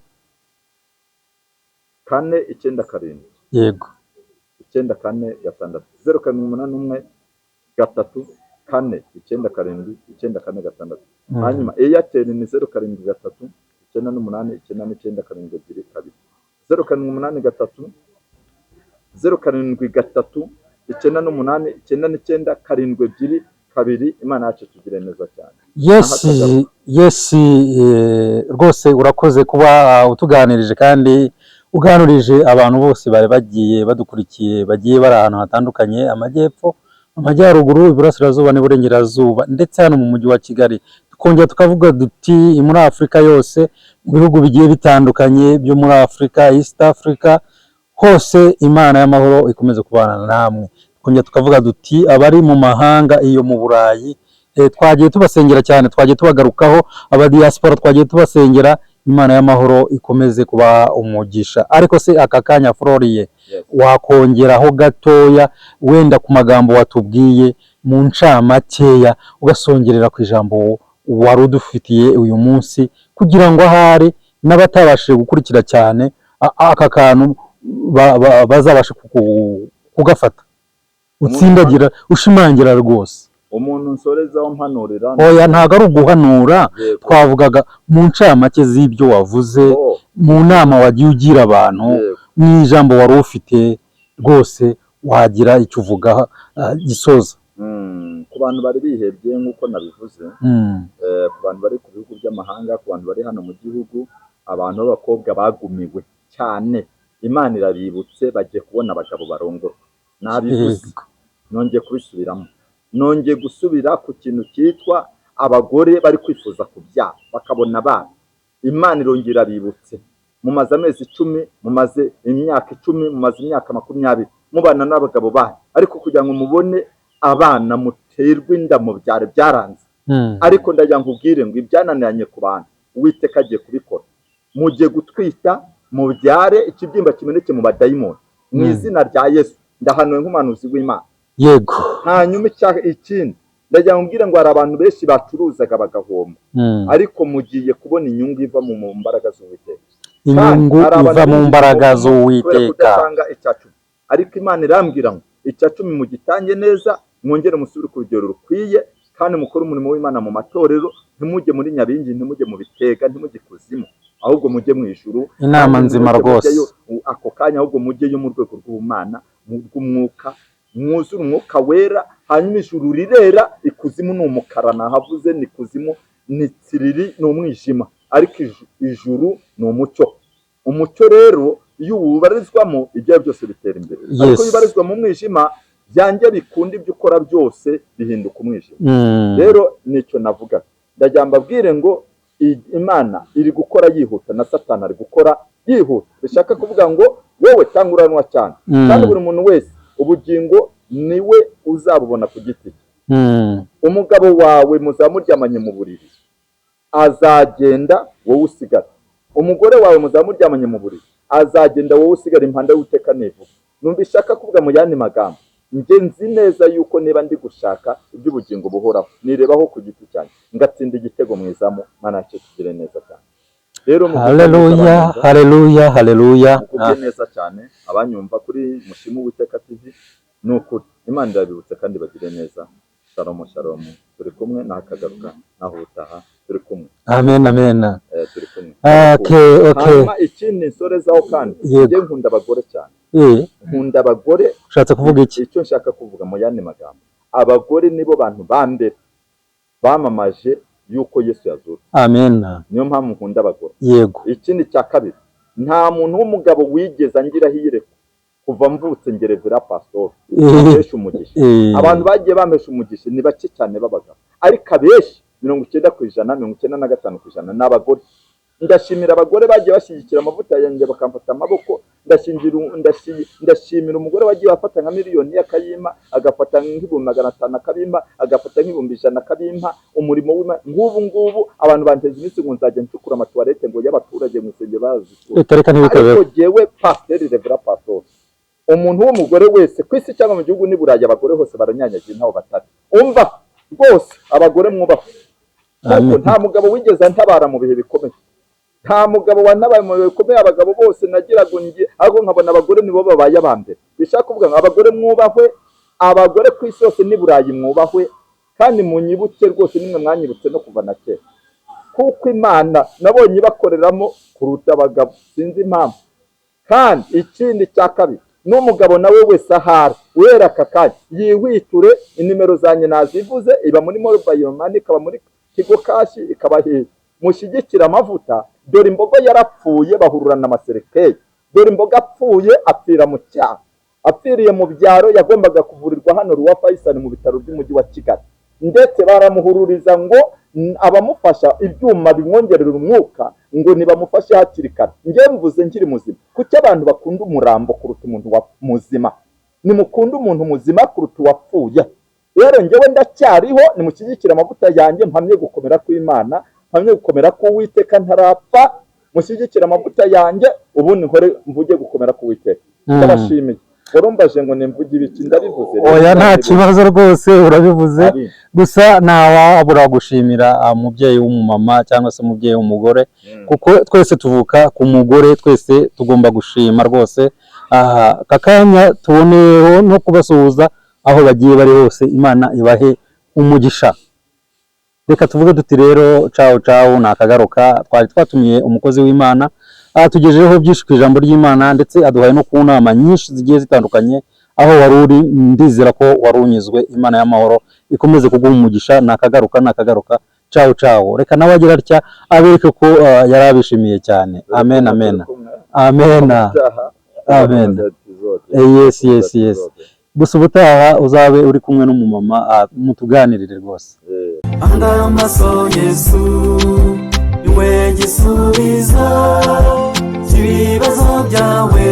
4 9 7. Yego. 9 4 6. 0 7 8 1 3 4 9 7 9 4 6. Hanyuma Airtel ni 0 7 3 9 8 9 9 7 2 2. 0 7 8 3 0 7 3 9 8 9 9 7 2 2. Imana yacu tugire neza cyane. Yes, rwose urakoze kuba utuganirije kandi uganurije abantu bose bari bagiye badukurikiye, bagiye bari ahantu hatandukanye, amajyepfo, amajyaruguru, iburasirazuba n'iburengerazuba, ndetse hano mu mujyi wa Kigali. Tukongera tukavuga duti muri Afurika yose, mu bihugu bigiye bitandukanye byo muri Afurika, East Africa hose, Imana y'amahoro ikomeze kubana namwe. Tukongera tukavuga duti abari mu mahanga iyo mu Burayi, twagiye tubasengera cyane, twagiye tubagarukaho, aba diaspora twagiye tubasengera, Imana y'amahoro ikomeze kuba umugisha. Ariko se aka kanya Floriye, wakongeraho gatoya wenda ku magambo watubwiye mu ncamakeya, ugasongerera ku ijambo wari udufitiye uyu munsi, kugira ngo ahari n'abatabashije gukurikira cyane aka kantu bazabashe kugafata, utsindagira ushimangira rwose. Umuntu nsorezaho mpanurira. Oya, ntabwo ari uguhanura, twavugaga mu ncamake z'ibyo wavuze, mu nama wagiye ugira abantu, mu ijambo wari ufite rwose wagira icyo uvuga gisoza. Ku bantu bari bihebye nk'uko nabivuze, ku bantu bari ku bihugu by'amahanga, ku bantu bari hano mu gihugu, abantu b'abakobwa bagumiwe cyane, Imana irabibutse, bagiye kubona abagabo barongorwa. Nabivuze, nongeye kubisubiramo, nongeye gusubira ku kintu cyitwa abagore bari kwifuza kubyara bakabona abana. Imana irongera irabibutse. Mumaze amezi 10, mumaze imyaka 10, mumaze imyaka 20 mubana n'abagabo banyu, ariko kugira ngo mubone abana muterwe inda mubyare byaranze. Ariko ndagira ngo ubwire ngo ibyananiranye ku bantu Uwiteka agiye kubikora. Mugiye gutwita, mubyare, ikibyimba kimeneke mu badayimoni mu izina rya Yesu. Ndahanuwe nk'umuhanuzi w'Imana. Hanyuma ikindi ndagira ngo mbwire ngo hari abantu benshi bacuruzaga bagahomba, ariko mugiye kubona inyungu iva mu mbaraga z'Uwiteka. Inyungu Kandi hari abantu iva mu benshi mbaraga kubera z'Uwiteka. kudatanga icya cumi, ariko Imana irambwira ngo icya cumi mugitange neza, mwongere musubire ku rugero rukwiye, kandi mukore umurimo w'Imana mu matorero. Ntimujye muri Nyabingi, ntimujye mu Bitega, ntimujye ikuzimu, ahubwo mujye mu ijuru. Inama Kandi nzima ntimujye rwose. mujyayo ako kanya, ahubwo mujyeyo mu rwego rw'ubumana, mu rw'umwuka, mwuzure umwuka wera. Hanyuma ijuru rirera, ikuzimu ni umukara, nahavuze ni ikuzimu, ni tsiriri, ni umwijima, ariko ijuru ni umucyo. Umucyo rero iyo uwubarizwamo, ibyawe byose bitera imbere, ariko iyo ubarizwa mu mwijima, byange bikunda ibyo ukora byose bihinduka umwijima. Rero nicyo navuga, ndagira mbabwire ngo Imana iri gukora yihuta na Satani ari gukora yihuta. Bishaka kuvuga ngo wowe cyangwa uranwa cyane, kandi buri muntu wese ubugingo niwe uzabubona ku giti cye. Umugabo wawe muzaba muryamanye mu buriri azagenda, wowe usigara. Umugore wawe muzaba muryamanye mu buriri azagenda, wowe usigara. Impanda y'Uwiteka nivuga. Numva ishaka kuvuga mu yandi magambo, njye nzi neza yuko niba ndi gushaka iby'ubugingo buhoraho, nirebaho ku giti cyanjye ngatsinda igitego mu izamu. Mana yacu, tugire neza cyane rero mugubwe neza. Haleluya. Abanyumva, Haleluya, haleluya. mugubwe neza cyane abanyumva kuri Mushimu Uwiteka TV. Ni ukuri Imana irabibutse kandi bagire neza. Shalom, shalom, turi kumwe, nakagaruka naho ubutaha, turi kumwe. Amen, amen. Turi kumwe. Okay. Hanyuma ikindi nsorezaho kandi, njye nkunda abagore cyane. Nkunda abagore. Ushatse kuvuga iki? Icyo nshaka kuvuga mu yandi magambo, abagore nibo bantu ba mbere bamamaje yuko Yesu yazutse. Amen. Niyo mpamvu nkunda abagore. Ikindi cya kabiri, nta muntu w'umugabo wigeze angiraho iyerekwa kuva mvutse ngerevera pasitori ampesha umugisha. Abantu bagiye bampesha umugisha ni bake cyane b'abagabo, ariko abenshi 90%, 95% ni abagore. Ndashimira abagore bagiye bashyigikira amavuta yanjye bakamfata amaboko. Ndashimira umugore wagiye afata nka miliyoni akayimpa, agafata nka 500,000 akabimpa, agafata nka 100,000 akabimpa. Umurimo w'Imana nk'ubu ngubu, abantu banteze iminsi ngo nzajya ncukura amatuwarete ngo y'abaturage mu rusengero barazikura. Reka reka, ntibikabeho. Ariko jyewe pasiteri revera pasitori, umuntu w'umugore wese ku isi cyangwa mu gihugu n'i Burayi, abagore hose baranyanyagiye, ntaho batari. Umva rwose, abagore mwubahwe, kuko Amen. nta mugabo wigeze antabara mu bihe bikomeye, nta mugabo wantabaye mu bihe bikomeye. Abagabo bose nagiraga nge, ahubwo nkabona abagore nibo babaye aba mbere. Bishaka kuvuga ngo abagore mwubahwe, abagore ku isi hose n'i Burayi mwubahwe, kandi munyibuke rwose, nimwe mwanyibutse no kuva na kera, kuko Imana nabonye ibakoreramo kuruta abagabo, sinzi impamvu. Kandi ikindi cya kabiri, n'umugabo nawe wese ahari wera aka kanya yiwiture, inimero zanjye nazivuze, iba muri mobile money, ikaba muri Tigo Cash, ikaba hehe. Mushyigikire amavuta. Dore imbogo yarapfuye, bahururana amaserekeye. Dore imbogo apfuye, apfira mu cyaro, apfiriye mu byaro. Yagombaga kuvurirwa hano Roi Faisal mu bitaro by'umujyi wa Kigali, ndetse baramuhururiza ngo abamufasha ibyuma bimwongerera umwuka ngo nibamufashe hakiri kare. Njye mvuze nkiri muzima, kuki abantu bakunda umurambo kuruta umuntu wa muzima? Nimukunde umuntu muzima kuruta uwapfuye. Rero njyewe ndacyariho, nimushyigikire amavuta yanjye, mpamye gukomera kw'Imana, mpamye gukomera k'Uwiteka ntarapfa. Mushyigikire amavuta yanjye, ubundi nkore mvuge gukomera k'Uwiteka. Ndabashimiye. Warumbaje ngo nimvuge ibiki, ndabivuze rero. Oya, nta kibazo rwose, urabivuze. Abi. Gusa ntawabura gushimira umubyeyi w'umumama cyangwa se umubyeyi w'umugore, kuko twese tuvuka ku mugore, twese tugomba gushima rwose. Aha aka kanya tuboneyeho no kubasuhuza aho bagiye bari hose, Imana ibahe umugisha. Reka tuvuge duti rero cawu cawu, nakagaruka. Twari twatumiye umukozi w'Imana, atugejejeho byinshi ku ijambo ry'Imana, ndetse aduhaye no ku nama nyinshi zigiye zitandukanye. Aho wari uri, ndizera ko wari unyuzwe. Imana y'amahoro ikomeze kuguha umugisha. Nakagaruka, nakagaruka, cawu cawu. Reka nawe agira atya abereke ko yari abishimiye cyane. Amen, amen, amen. Utaha. Amen. Tuzakomeza episode. Yes. Episode. Gusa ubutaha uzabe uri kumwe n'umumama, mutuganirire rwose. Hanga amaso Yesu, niwe gisubizo cy'ibibazo byawe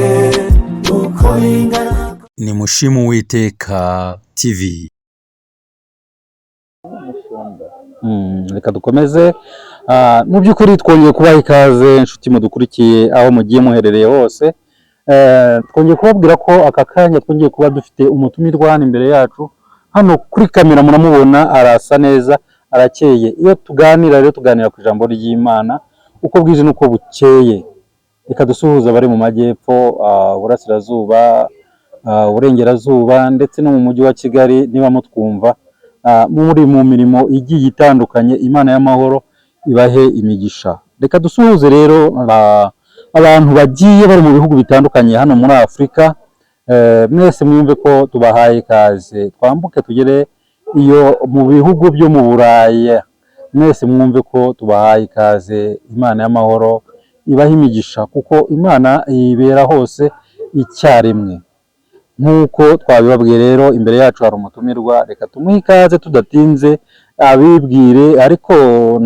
uko bingana. Ni Mushimu Uwiteka TV. Umushumba. Reka dukomeze. Mu by'ukuri twongeye kubaha ikaze, inshuti mudukurikiye aho mugiye muherereye hose. Twongeye kubabwira ko aka kanya twongeye kuba dufite umutumirwa hano imbere yacu, hano kuri kamera muramubona, arasa neza, arakeye. Iyo tuganira rero, tuganira ku ijambo ry'Imana uko bwije n'uko bukeye. Reka dusuhuze abari mu majyepfo, uburasirazuba, uburengerazuba, ndetse no mu mujyi wa Kigali. Niba mutwumva muri mu mirimo igiye itandukanye, Imana y'amahoro ibahe imigisha. Reka dusuhuze rero abantu bagiye bari mu bihugu bitandukanye hano muri Afurika. Mwese mwumve ko tubahaye ikaze. Twambuke tugere iyo mu bihugu byo mu Burayi, mwese mwumve ko tubahaye ikaze. Imana y'amahoro ibahe imigisha, kuko Imana ibera hose icyarimwe. Nk'uko twabibabwiye rero, imbere yacu hari umutumirwa. Reka tumuhe ikaze tudatinze, abibwire. Ariko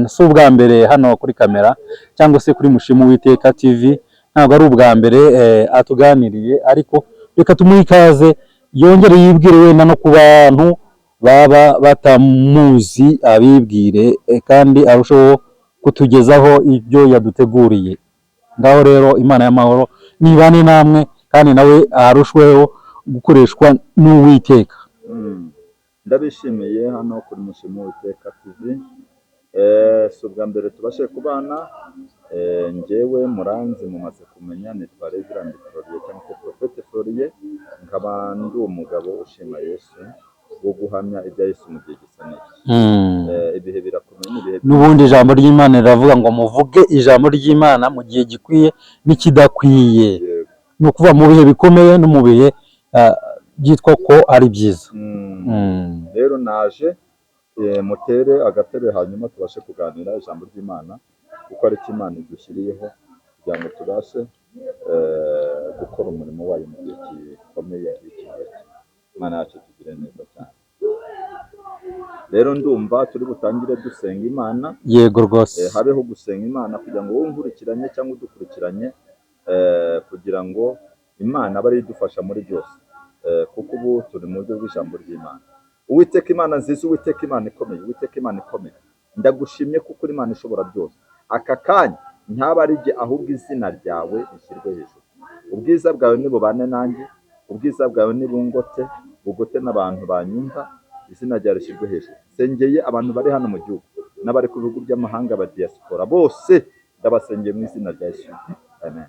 si ubwa mbere hano kuri kamera cyangwa se kuri Mushimu Uwiteka TV, ntabwo ari ubwa mbere atuganiriye, ariko reka tumuhe ikaze yongere yibwire, wenda no ku bantu baba batamuzi abibwire, kandi arusheho kutugezaho ibyo yaduteguriye. Ngaho rero, Imana y'amahoro nibane namwe, kandi nawe arushweho gukoreshwa n'Uwiteka. Ndabishimiye hano kuri Mushimu Uwiteka TV. Si ubwa mbere tubashe kubana. Njyewe muranzi, mumaze kumenya, nitwa Reverend Florier cyangwa se Prophète Florier, nkaba ndi umugabo ushima Yesu wo guhamya ibya Yesu mu gihe gisa n'iki. Ibihe birakomeye, ni ibihe N'ubundi ijambo ry'Imana riravuga ngo muvuge ijambo ry'Imana mu gihe gikwiye n'ikidakwiye. Yego. Ni ukuvuga mu bihe bikomeye no mu bihe byitwa ko ari byiza. Rero naje, mutere agatebe, hanyuma tubashe kuganira ijambo ry'Imana, kuko ari cyo Imana idushyiriyeho kugira ngo tubashe gukora umurimo wayo mu gihe gikomeye iki ngiki. Imana yacu tugire neza cyane. Rero ndumva turi butangire dusenga Imana. Yego rwose. Habeho gusenga Imana kugira ngo wowe unkurikiranye cyangwa udukurikiranye, kugira ngo Imana abe ariyo idufasha muri byose, kuko ubu turi mu buryo bw'ijambo ry'Imana. Uwiteka Imana nziza, Uwiteka Imana ikomeye, Uwiteka Imana ikomeye, ndagushimye kuko uri Imana ishobora byose. Aka kanya ntaba ari jye, ahubwo izina ryawe rishyirwe hejuru. Ubwiza bwawe nibubane nanjye, ubwiza bwawe nibungote, bugote n'abantu banyumva, izina ryawe rishyirwe hejuru. Nsengeye abantu bari hano mu gihugu n'abari ku bihugu by'amahanga ba diaspora bose, ndabasengeye mu izina rya Yesu, amen.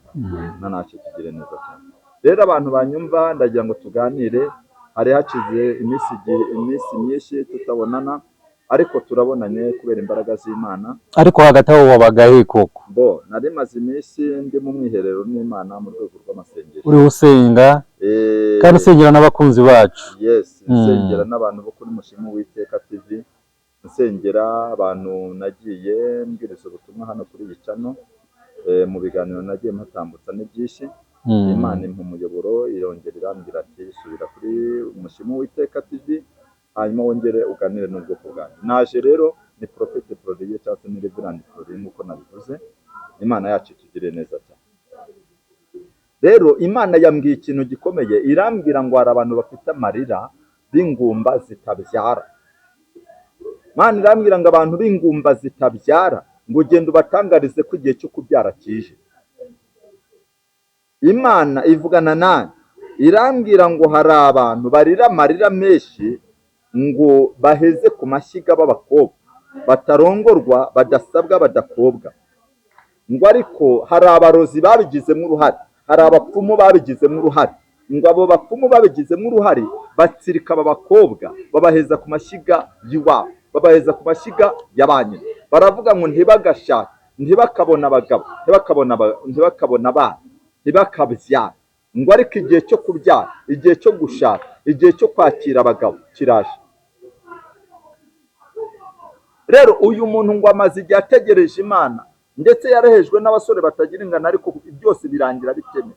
Na ntacyo, tugire neza cyane. Rero abantu banyumva, ndagira ngo tuganire. Hari hashize iminsi, igihe, iminsi myinshi tutabonana, ariko turabonanye kubera imbaraga z'Imana. Ariko hagati aho wabaga he koko? Bo nari maze iminsi ndi mu mwiherero n'Imana mu rwego rw'amasengesho. Uriho usenga kandi usengera n'abakunzi bacu. Yes, nsengera n'abantu bo kuri Mushimu Uwiteka TV, nsengera abantu nagiye mbwiriza ubutumwa hano kuri iyi channel, mu biganiro nagiye mpatambutsa ni byinshi. Imana impa umuyoboro, irongera irambwira ati: "Subira kuri Mushimu Uwiteka TV, hanyuma wongere uganire n'ubwoko bwanjye." Naje rero, ni Prophète Florier cyangwa se ni Reverend Florier nk'uko nabivuze. Imana yacu itugirire neza cyane. Rero Imana yambwiye ikintu gikomeye, irambwira ngo hari abantu bafite amarira b'ingumba zitabyara. Imana irambwira ngo abantu b'ingumba zitabyara, ngo ugende ubatangarize ko igihe cyo kubyara kije. Imana ivugana nanjye, irambwira ngo hari abantu barira amarira menshi, ngo baheze ku mashyiga b'abakobwa batarongorwa, badasabwa, badakobwa, ngo ariko hari abarozi babigizemo uruhare, hari abapfumu babigizemo uruhare, ngo abo bapfumu babigizemo uruhare batsirika aba bakobwa, babaheza ku mashyiga y'iwabo, babaheza ku mashyiga ya ba nyina, baravuga ngo ntibagashake, ntibakabone abagabo, ntibakabone abana, ntibakabyara, ngo ariko igihe cyo kubyara, igihe cyo gushaka, igihe cyo kwakira abagabo kiraje. Rero uyu muntu ngo amaze igihe ategereje Imana, ndetse yarahejwe n'abasore batagira ingano, ariko byose birangira bitemewe.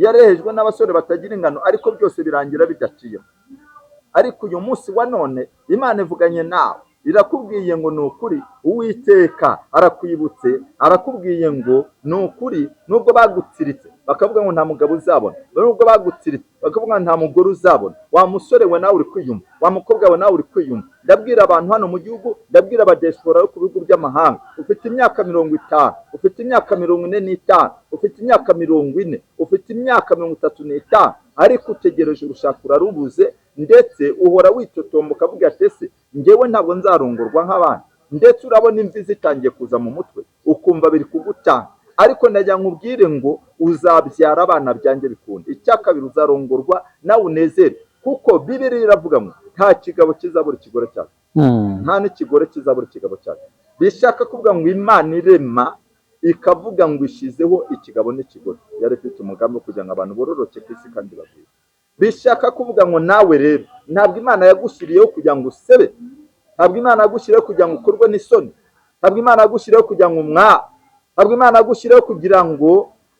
Yarehejwe n'abasore batagira ingano, ariko byose birangira bidaciyemo. Ariko uyu munsi wa none Imana ivuganye nawe, irakubwiye ngo ni ukuri Uwiteka arakwibutse, arakubwiye ngo ni ukuri, nubwo bagutsiritse bakavuga ngo nta mugabo uzabona, nubwo bagutsiritse bakavuga ngo nta mugore uzabona, wa musore we nawe uri kwiyumva, wa mukobwa we nawe uri kwiyumva. Ndabwira abantu hano mu gihugu, ndabwira abadiyasipora bo ku bihugu by'amahanga, ufite imyaka 50, ufite imyaka 45, ufite imyaka 40, ufite imyaka 35, ariko utegereje urushako urarubuze, ndetse uhora witotomba ukavuga ati ese njyewe ntabwo nzarongorwa nk'abandi, ndetse urabona imvi zitangiye kuza mu mutwe ukumva biri kugutanga. Ariko ndagira nkubwire ngo uzabyara abana byanjye bikunda. Icya kabiri, uzarongorwa nawe unezere, kuko Bibiliya iravuga ngo nta kigabo kizabura ikigore cyacyo, nta n'ikigore kizabura ikigabo cyacyo. Bishaka kuvuga ngo Imana irema ikavuga ngo ishyizeho ikigabo n'ikigore, yari ifite umugambi wo kugira ngo abantu bororoke ku isi kandi bagwire. Bishaka kuvuga ngo nawe rero ntabwo Imana yagushyiriyeho kugira ngo usebe, ntabwo Imana yagushyiriyeho kugira ngo ukorwe n'isoni, ntabwo Imana yagushyiriyeho kugira ngo umwa, ntabwo Imana yagushyiriyeho kugira ngo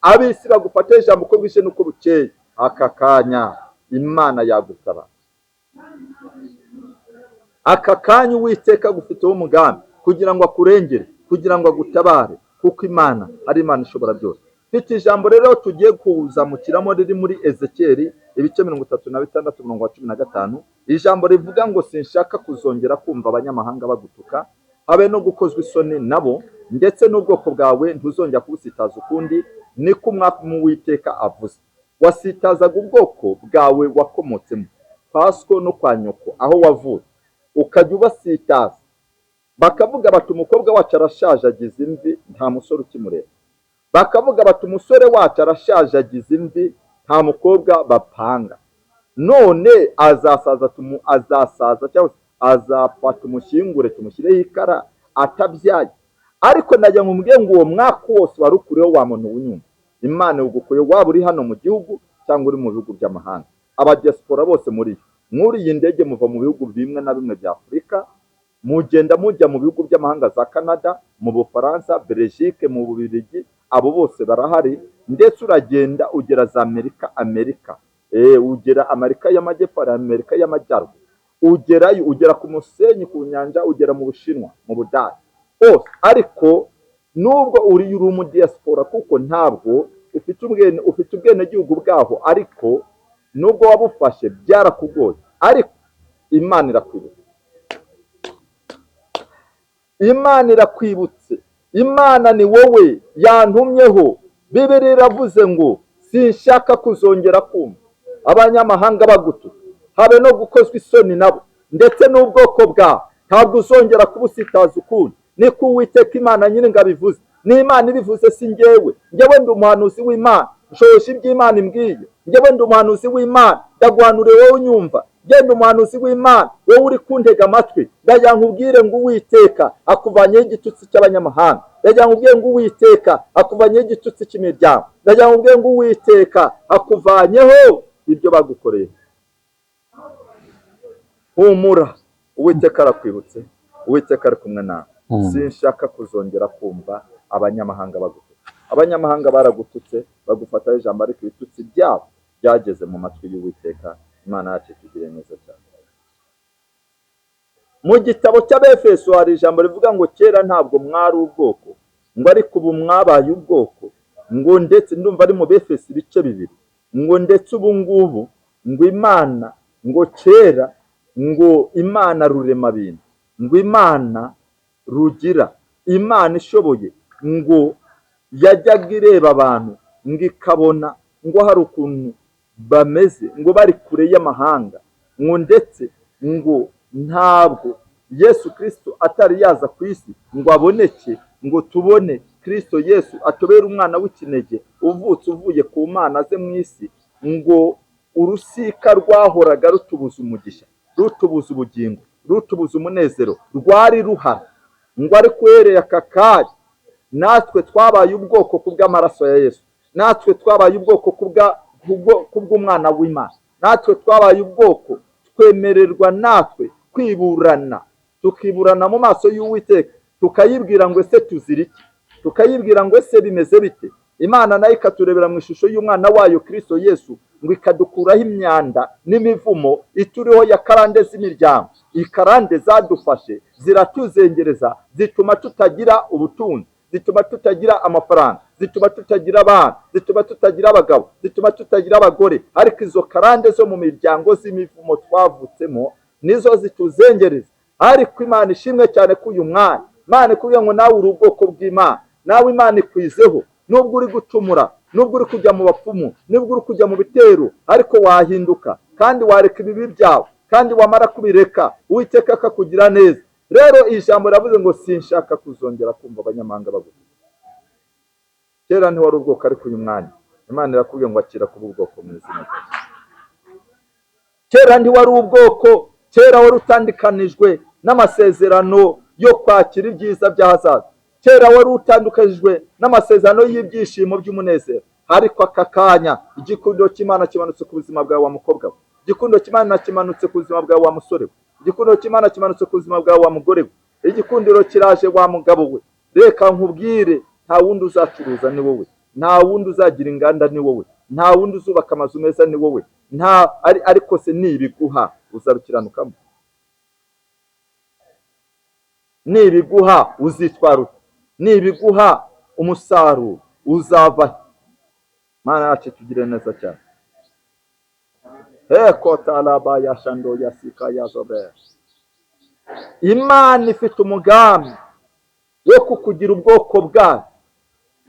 ab'isi bagufate ijambo uko bwije n'uko bukeye. Aka kanya Imana yagusaba, aka kanya Uwiteka agufiteho umugambi kugira ngo akurengere, kugira ngo agutabare, kuko Imana ari Imana ishobora byose. Mfite ijambo rero tugiye kuzamukiramo riri muri Ezekiyeli ibice 36 umurongo wa 15, ijambo rivuga ngo sinshaka kuzongera kumva abanyamahanga bagutuka, habe no gukozwa isoni nabo, ndetse n'ubwoko bwawe ntuzongera kubusitaza ukundi, niko Umwami Uwiteka avuze. Wasitazaga ubwoko bwawe wakomotsemo, kwa so no kwa nyoko aho wavutse, ukajya ubasitaza, bakavuga bati umukobwa wacu arashaje agize imvi, nta musore ukimureba. Bakavuga bati umusore wacu arashaje agize imvi, nta mukobwa bapanga, none azasaza azasaza cyangwa azapfa tumushyingure tumushyireho ikara atabyaye. Ariko najya nkubwiye ngo uwo mwaka wose wari ukuriho wa muntu w'inyuma, Imana igukuye, waba uri hano mu gihugu cyangwa uri mu bihugu by'amahanga, abadiyasipora bose muri yo mwuriye indege muva mu bihugu bimwe na bimwe bya Afurika, mugenda mujya mu bihugu by'amahanga za Canada, mu Bufaransa, Belgique, mu Bubiligi, abo bose barahari, ndetse uragenda ugera za Amerika, ugera Amerika y'Amajyepfo, Amerika y'Amajyaruguru, ugerayo, ugera ku musenyi ku nyanja, ugera mu Bushinwa, mu Budage hose. Ariko nubwo uri umudiyasipora, kuko ntabwo ufite ubwene, ufite ubwenegihugu bwaho, ariko nubwo wabufashe byarakugoye, ariko Imana irakwibutsa, Imana irakwibutse, Imana ni wowe yantumyeho. Bibiliya iravuze ngo sinshaka kuzongera kumva abanyamahanga bagutuka, habe no gukozwa isoni nabo, ndetse n'ubwoko bwawe ntabwo uzongera kubusitaza ukundi, niko Uwiteka Imana Nyiringabo ivuze. Ni Imana ibivuze, si njyewe. Njyewe ndi umuhanuzi w'Imana, nshoje iby'Imana imbwiye. Njyewe ndi umuhanuzi w'Imana, ndaguhanuriye wowe unyumva. Genda umuhanuzi w'Imana, wowe uri kuntega amatwi, ndagira nkubwire ngo Uwiteka akuvanyeho igitutsi cy'abanyamahanga, ndagira nkubwire ngo Uwiteka akuvanyeho igitutsi cy'imiryango, ndagira nkubwire ngo Uwiteka akuvanyeho ibyo bagukoreye. Humura, Uwiteka arakwibutse, Uwiteka ari kumwe nawe. Sinshaka kuzongera kumva abanyamahanga bagututse. Abanyamahanga baragututse, bagufataho ijambo, ariko ibitutsi byabo byageze mu matwi y'Uwiteka. Imana yacu itugire neza cyane. Mu gitabo cy'Abefeso hari ijambo rivuga ngo kera ntabwo mwari ubwoko, ngo ariko ubu mwabaye ubwoko, ngo ndetse ndumva ari mu Befeso ibice 2, ngo ndetse ubu ngubu ngo Imana, ngo kera ngo Imana rurema bintu, ngo Imana rugira, Imana ishoboye, ngo yajyaga ireba abantu ngo ikabona ngo hari ukuntu bameze, ngo bari kure y'amahanga, ngo ndetse ngo ntabwo Yesu Kristo atari yaza ku isi ngo aboneke, ngo tubone Kristo Yesu atubere umwana w'ikinege uvutse uvuye ku Mana aze mu isi, ngo urusika rwahoraga rutubuza umugisha, rutubuza ubugingo, rutubuza umunezero, rwari ruhari, ngo ariko uhereye aka kanya natwe twabaye ubwoko kubw'amaraso ya Yesu, natwe twabaye ubwoko kubw'umwana w'Imana, natwe twabaye ubwoko, twemererwa natwe kwiburana, tukiburana mu maso y'Uwiteka, tukayibwira ngo ese tuzira iki, tukayibwira ngo ese bimeze bite. Imana nayo ikaturebera mu ishusho y'umwana wayo Kristo Yesu, ngo ikadukuraho imyanda n'imivumo ituriho ya karande z'imiryango. Ikarande zadufashe ziratuzengereza, zituma tutagira ubutunzi, zituma tutagira amafaranga, zituma tutagira abana, zituma tutagira abagabo, zituma tutagira abagore. Ariko izo karande zo mu miryango z'imivumo twavutsemo nizo zituzengereza. Ariko Imana ishimwe cyane ko uyu mwanya Imana ikubwiye ngo nawe uri ubwoko bw'Imana, nawe Imana ikwizeho. Nubwo uri gucumura, nubwo uri kujya mu bapfumu, nubwo uri kujya mu bitero, ariko wahinduka kandi wareka ibibi byawe, kandi wamara kubireka Uwiteka akakugira neza. Rero ijambo riravuze ngo sinshaka kuzongera kumva abanyamahanga bavuga. Kera ntiwari ubwoko, ariko uyu mwanya Imana irakubwiye ngo akira kuba ubwoko mu izina rya Yesu. Kera ntiwari ubwoko, kera wari utandukanijwe n'amasezerano yo kwakira ibyiza by'ahazaza. Kera wari utandukanijwe n'amasezerano y'ibyishimo by'umunezero. Ariko aka kanya igikundiro cy'Imana kimanutse ku buzima bwawe wa mukobwa we, igikundiro cy'Imana kimanutse ku buzima bwawe wa musore we, igikundiro cy'Imana kimanutse ku buzima bwawe wa mugore we, igikundiro kiraje wa mugabo we. Reka nkubwire, nta wundi uzacuruza ni wowe, nta wundi uzagira inganda ni wowe, nta wundi uzubaka amazu meza ni wowe, nta ariko se nibiguha uzabikiranukamo? Nibiguha uzitwara ute? Nibiguha umusaruro uzava he? Mana yacu tugire neza cyane. Eko talaba ya shando ya sika ya zobe. Imana ifite umugambi wo kukugira ubwoko bwayo.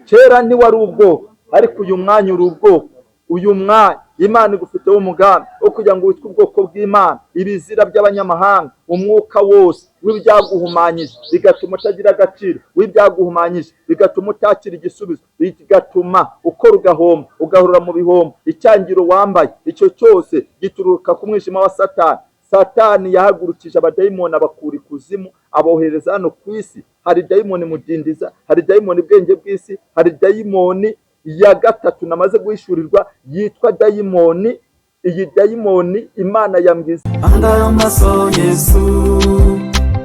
Kera ntiwari ubwoko, ariko uyu mwanya uri ubwoko. Uyu mwanya Imana igufiteho umugambi wo kugira ngo witwe ubwoko bw'Imana, ibizira by'abanyamahanga, umwuka wose w'ibyaguhumanyije bigatuma utagira agaciro, w'ibyaguhumanyije bigatuma utakira igisubizo, bigatuma ukora ugahomba, ugahurira mu bihombo. Icyangiro wambaye icyo cyose gituruka ku mwijima wa Satani. Satani yahagurukije abadayimoni abakura ikuzimu, abohereza hano ku isi. Hari dayimoni mudindiza, hari dayimoni bwenge bw'isi, hari dayimoni ya gatatu namaze guhishurirwa yitwa dayimoni. Iyi dayimoni Imana yambwiza Anga amaso Yesu,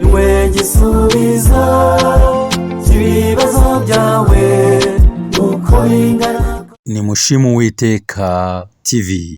niwe gisubizo cy'ibibazo byawe uko bingana. Ni Mushimuwiteka TV.